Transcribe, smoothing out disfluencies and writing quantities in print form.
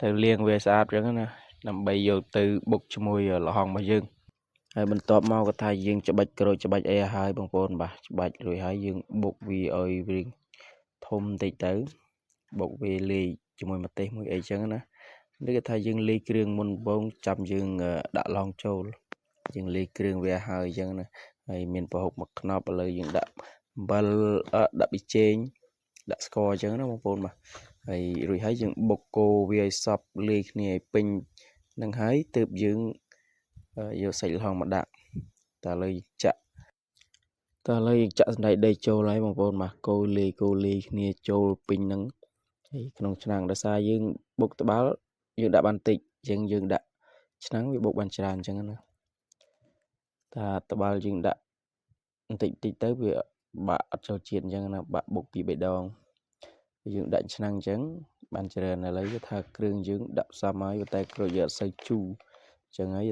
ត្រូវលាងវាឲ្យស្អាតអញ្ចឹងណាដើម្បីយកទៅបុកជាមួយល្ហុងរបស់យើងហើយបន្ទាប់មកគាត់ថាយើងច្បាច់ក្រូចច្បាច់អីឲ្យហើយបងប្អូនបាទច្បាច់រួចហើយយើងបុកវាឲ្យវាធំបន្តិចទៅបុកវាលាយជាមួយម្ទេសមួយអីចឹងណានេះគេថាយើងលាយគ្រឿងមុនបងចាំយើងដាក់ឡងចូលយើងលាយគ្រឿងវាហើយអញ្ចឹងណាហើយមានប្រហុកមួយខ្នប់ឥឡូវយើងដាក់អំបិលដាក់ប៊ីចេងដាក់ស្ករអញ្ចឹងណាបងប្អូនបាទហើយរួចហើយយើងបុកកូរវាឲ្យសព្វលាយគ្នាឲ្យពេញនឹងហើយទើបយើងយកសាច់ល្ហុងមកដាក់តែឥឡូវចាក់តើឥឡូវយើងចាក់សណ្តែកដីចូលហើយបងប្អូនបាទកូរលាយកូរលាយគ្នាចូលពេញហ្នឹងហើយក្នុងឆ្នាំងដោយសារយើងបុកត្បាល់យើងដាក់បានតិចអញ្ចឹងយើងដាក់ឆ្នាំងវាបុកបានច្រើនអញ្ចឹងណាតាត្បាល់យើងដាក់បន្តិចតិចទៅវាបាក់អត់ចូលជាតិអញ្ចឹងណាបាក់បុកពីរបីដងយើងដាក់ឆ្នាំងអញ្ចឹងបានច្រើនឥឡូវគឺថាគ្រឿងយើងដាក់ផ្សំហើយតែក្រូចយើងអត់សូវជូរអញ្ចឹងហើយ។